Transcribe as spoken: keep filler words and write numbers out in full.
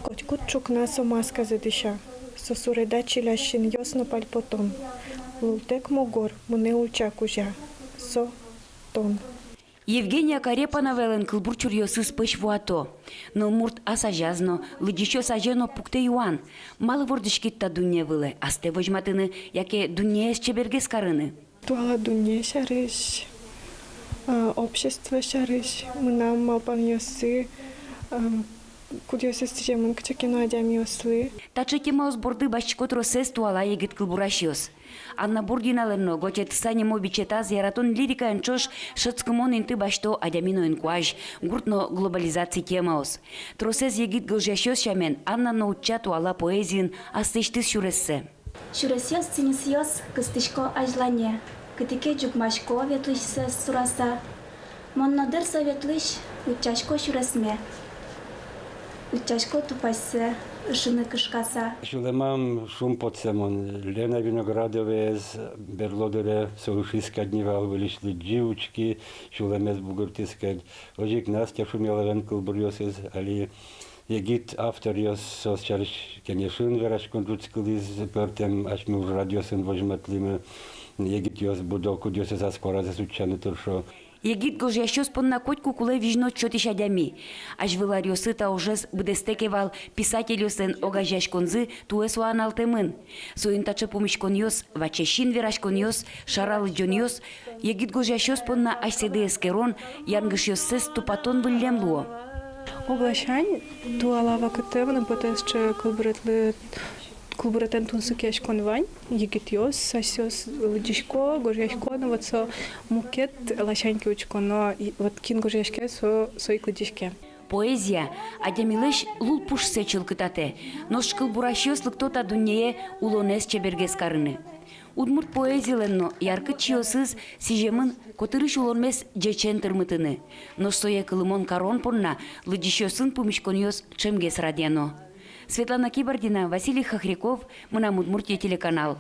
Котькуд ӵукна со масказэ дӥся. Со суреда чилясь синъёс но пальпотон. Лултэк мугор мынэ ульча кузя. Со тон. Евгения Карепановалэн кылбур чуръёсыз пӧсь вуато. Нылмурт ас азяз но, лыдӟисьёс азе но пуктэ юан: малы вордӥськид та дунне вылэ? Астэ возьматыны яке дуннеез чебергес карыны? Туала дунне сярысь, а, общество сярысь мынам малпанъёсы, а, кудъёсыз сӥземын кыӵе ке но адямиослы. Таӵе темаос борды басьтӥсько тросэз туала егит кылбурасьёс. Анна Бурдиналэн но «Гочетыса» нимо бичетаз яратон лирикаен ӵош шӧдскымон инты басьто адями но инкуазь, гурт но глобализаци темаос. Тросэз егит гожъясьёс сямен, Анна но утча туала поэзиын аслэсьтыз сюрессэ. Сюресъёс, сӥньысъёс кыстӥсько азьлане, кытӥ ке ӟугмасько ветлӥсьсэс сураса. Мон но дыр со ветлӥсь, утчасько сюресме, утчасько тупасьсэ, ышыны кышкаса. Сюлэмам шумпотсэ мон Лена Виноградоваез берло дыре, со ышиз кадь ни вал, выльысь лыдӟи, учки, сюлэмез бугыртӥз кадь. Озьы ик Настя Шумиловалэн кылбуръёсыз, али егит авторъёс, соос сярысь кенешын вераськон ӝутскылӥз пӧртэм асьме ужрадъёсын, возьматылӥмы, егитъёс будо, кудъёсыз ас куаразэс утчаны тыршо. Егит гожъясьёс понна котьку кулэ визьнод сётӥсь адями. Азьвыл аръёсы та ужез быдэстэ ке вал писательёслэн огазеяськонзы, туэ со аналтэмын. Соин таӵе пумиськонъёс, ваче син вераськонъёс, шара лыдӟонъёс егит гожъясьёс понна асьсэды эскерон, янгышъёссэс тупатон выллем луо. Огласянь, туала вакытэ мыным потэ, сыӵе кылбуретлы, кылбуретэн тунсыкъяськон вань. Егитъёс, асьсэос лыдӟисько, гожъясько, но вот со мукет ласянь ке учконо, и вот кин гожъяське, со, со ик лыдӟиське. Поэзия адямилэсь лулпушсэ чылкытатэ, нош кылбурасьёс лыкто та дуннее улонэз чебергес карыны. Удмурт поэзилэн но яркыт сиосыз сӥземын котырысь улонмес ӟечен тырмытыны. Нош сое кылымон карон понна лыдӟисьёсын пумиськонъёс ӵемгес радъяно. Светлана Кибардина, Василий Хохряков, «Мынам Удмуртие» телеканал.